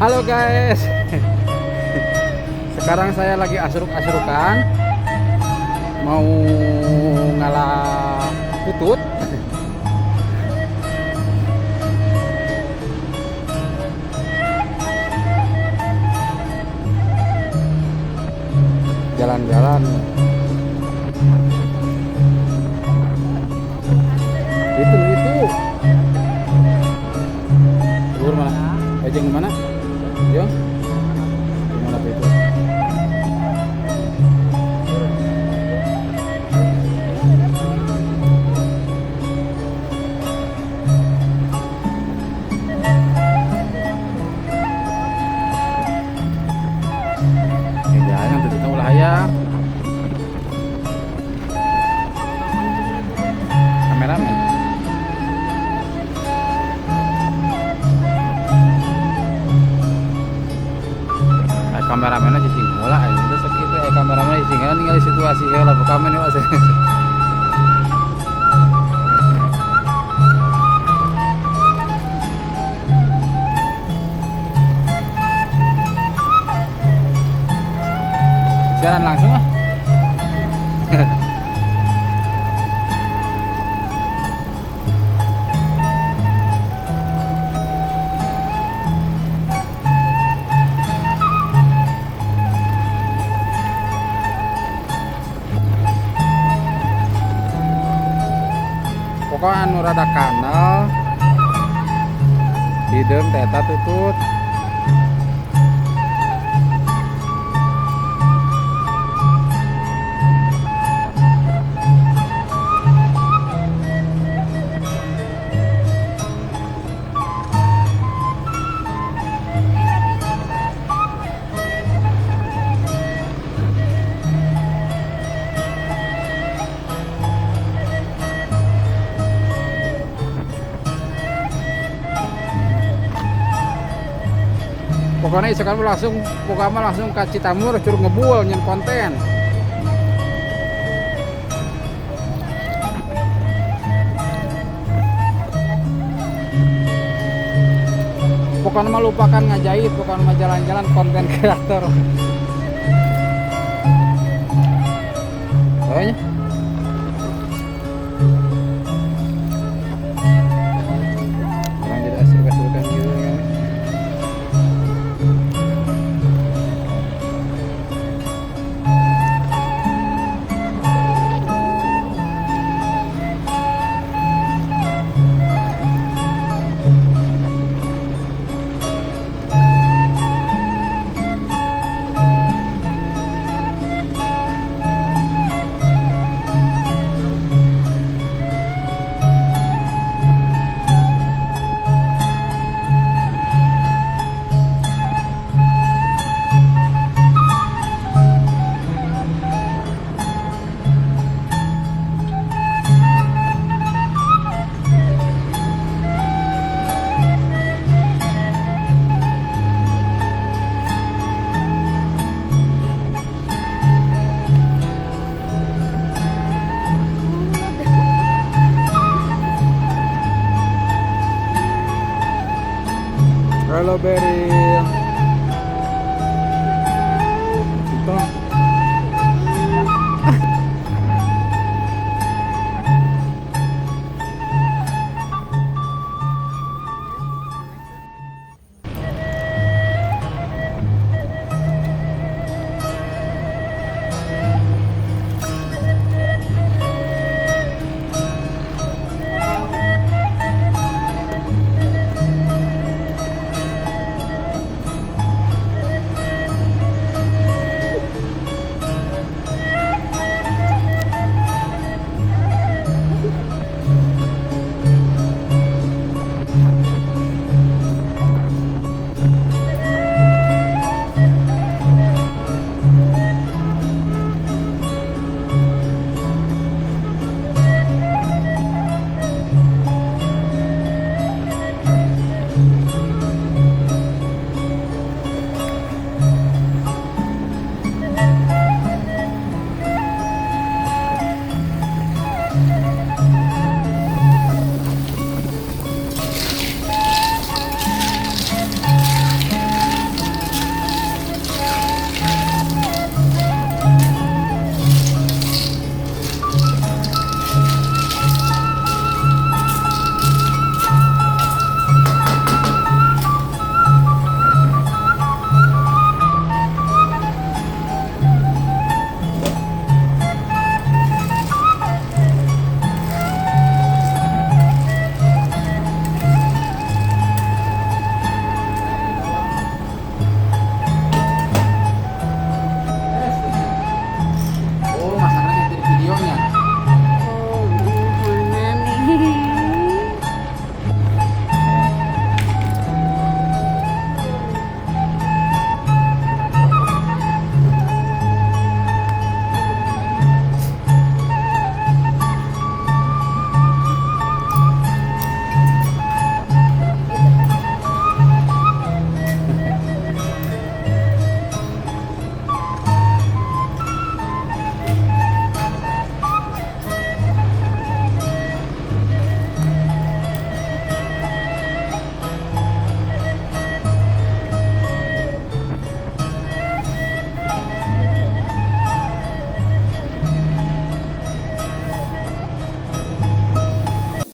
Halo guys. Sekarang saya lagi asruk-asrukan mau ngalah tutut. Jalan-jalan. Itu. Luhur mana? Jeung mana? Yo. Gimana tuh itu? Ya jangan tuh ulah aya. Kameramen. Ay, kameramenna cicing heula aing teh sakitu kameramen cicing heula ningali situasi heula buka men heula. Siaran langsung ah. Pokoknya anu rada kanal hideung teh eta tutut. Pokoknya isukan langsung pokoknya langsung ke Citamur curug ngebul nyen konten. Pokoknya mah lupakan ngajahit, pokoknya mah jalan-jalan konten kreator. Kayaknya orang jadi asruk-asrukan gitu kan. Halo Beril.